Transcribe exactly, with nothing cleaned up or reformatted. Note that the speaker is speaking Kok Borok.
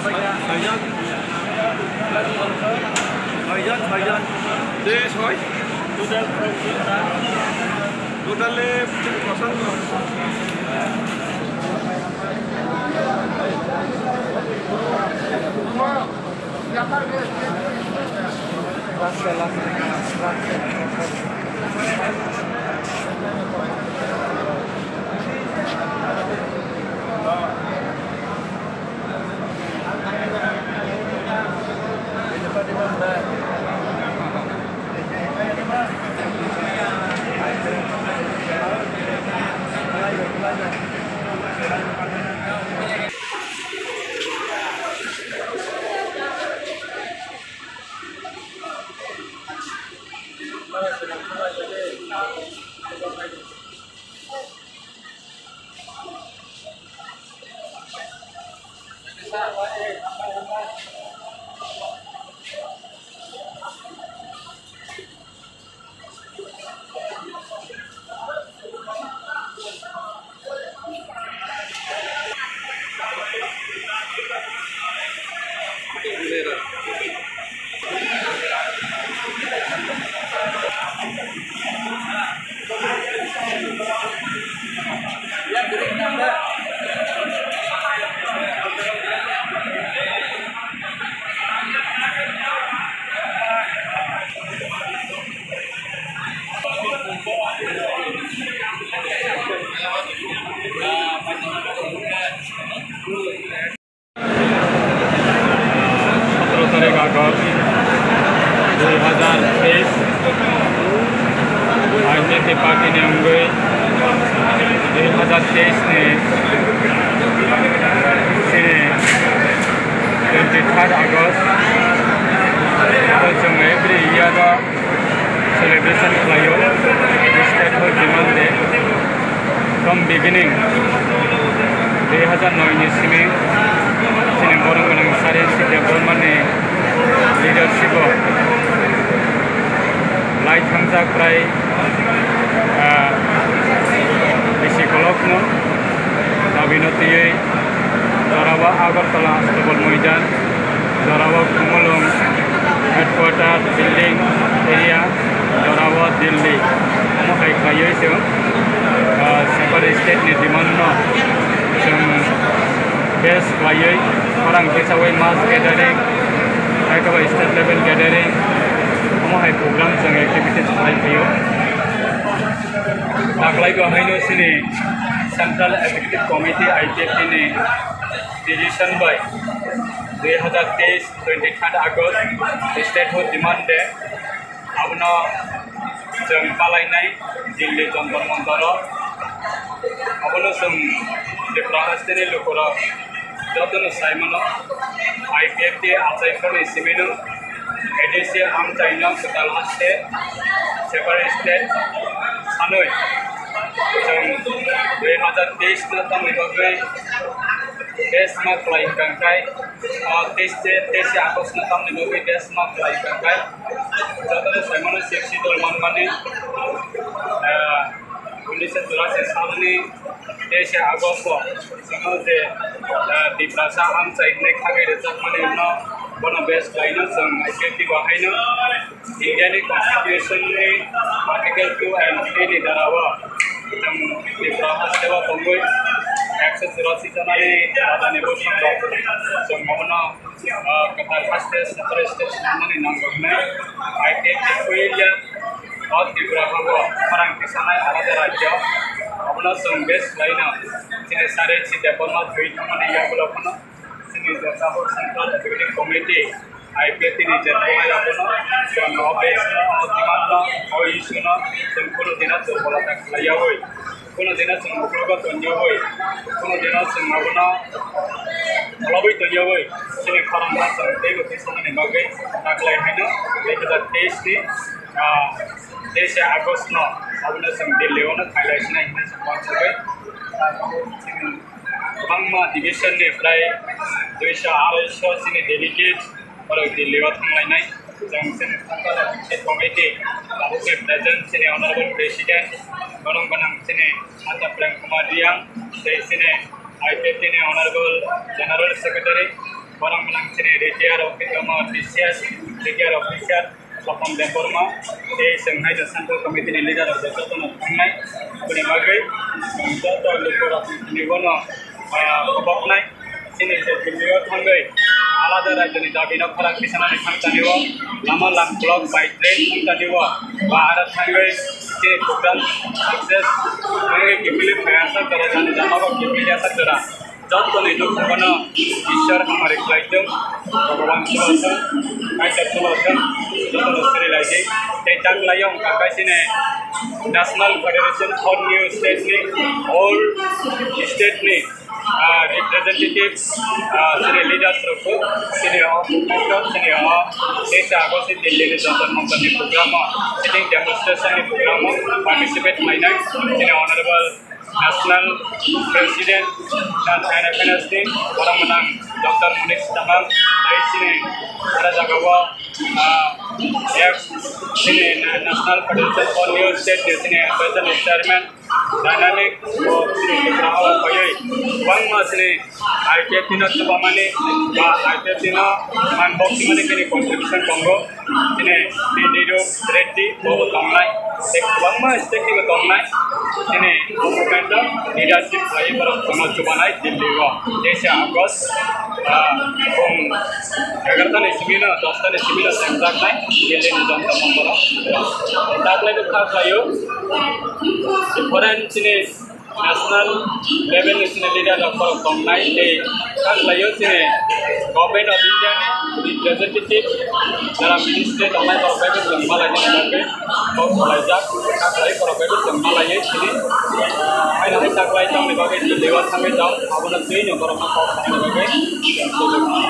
Soijon, soijon, soijon. Tei soi. Totally Sotoro tarik August dui hazar teis, R P F T party ni wngwi dui hazar teis ni chini twenty third August, abo chwng every year o celebration khlaio, Statehood Demand Day. From beginning, dui hazar noi ni simi chini borok gwnang Sir N C Debbarma ni leadership o lai thangjak prai, ah, bisi kolokno dabi no twiwi jorao Agartala Astobal Moidan, jorao Khumulwng headquarter building area, jorao Delhi. Omo hai khlaiwi chwng, ah, separate state ni demand no chwng base khlaiwi khorang tisawi mass gathering, hai khe bai state level gathering, omo hai program chwng activities khlai phaio. Taklai bo haino chini Central Executive Committee, I P F T ni decision bai dui hazar teis twenty third August Statehood Demand Day. Abono chwng palainai Delhi Jantar Mantaro. Abono chwng Tripura hasteni lukurok jotono saimano, I P F T achaikhrokni simino A D C amchaino kwtal haste separate state sanwi chwng dui hazar teis no tongwi bagwi base ma khlai hwnkha khe, o teis, teis August no tamni bagwi base ma khlai hwnkha khe, jotono saimano sixty dol manmani, ah, unisho churasi salni teis August o chwngno je, ah, Tiprasa amchai hwnwi khagwi rwjakmani wngno bono base khlaino chwng I P F T bo haino India ni Constitution ni Article two and three ni dara o chwng Tripura haste o tongwi ekso churasi jona ni raja ni bosong rok chwng abono, ah, kwtal haste separate state swnamani nango hwnwi I P F T puila o Tripura hago khorang tisanai alada rajyo abono chwng base khlaino chini Sir N C Debbarma thwi thangmani yagulo phano chini je tabuk Central Executive Committee, I P F T ni je tongnairok bono chwng o base no, o demand no, o issue no chwng kunu dino durbolota khlaiyaui, kunu dino chwng uklogo tongyaui, kunu dino chwng abono kholobwi tongyaui, chini khorang no chwng teibo tisomani bagwi taklai haino dui hazar teis ni, ah, teis August no abono chwng Delhi o no khailai sinai hinwi chwng uansugwi, ah, chini kwbangma division ni prai duiso araiso chini delegate borok Delhi o thanglainai. Jang sini Central Executive Committee, tabuk ni present sini Honorable President, borok gwnang sini Ata Prem Kumar Riang, tei sini I P F T ni Honorable General Secretary, borok gwnang sini retired officer, P C S, retired officer, Sopon Debbarma, tei chwng hai Central Committee ni leader rok jotono thangnai, aboni bagwi joto lukurok ni bono, ah, koboknai. Chini je Delhi o thangwi alada rajyoni dabi no khorang tisanani thang tanio, lama lam block by train thang tanio, ba aro thangwi chini program success wngwi kiphilwi phaiya sak jora, jani jama bo kiphilwi ya sak jora. Jotoni dukhu bono Ishwar hamari khlai thung, Bhagwan Shiva thung, Kaisa Shiva thung, jotono siri lai di. Tei tak lai wng kha kaisa ni National Federation for New State ni, all state ni ah, representatives, ah, sini leaders rok bo sini o, sini o, teisa August ni Delhi ni Jantar Mantar ni program o, sitting demonstration ni program o participate khlainai sini Honorable National President, N F N S ni borok gwnang Doctor Munish Tamang, tei sini aro jaga o, ah, F, sini National Federation for New State ni sini advisor ni chairman, Dynamic o sini Tripura o paiwi kwbangma sini I P F T no chubamani ba I P F T no man bok simani kini contribution tongo. Sini T D Reddy bo tongnai, tei kwbangma state ni bo tongnai. Sini o movement o leadership khlaiwi borok tongma chubanai Delhi o. Teisa August, ah, bung egarota ni simi no, dosta ni simi no sengjaknai Delhi ni Jantar Mantar o. Daklai bo kha khlaio. Foreign chini national level ni chini leader rok borok tongnai tei kha khlaio chini Government of India ni representative jara ministry tongnai borok bai bo chwng malai nani bagwi kok salaijak, kha khlai borok bai bo chwng malaiwi chini, ah, haino hai daklai tongni bagwi chini leader thangwi tong abono twi no borok no kok salaina bagwi.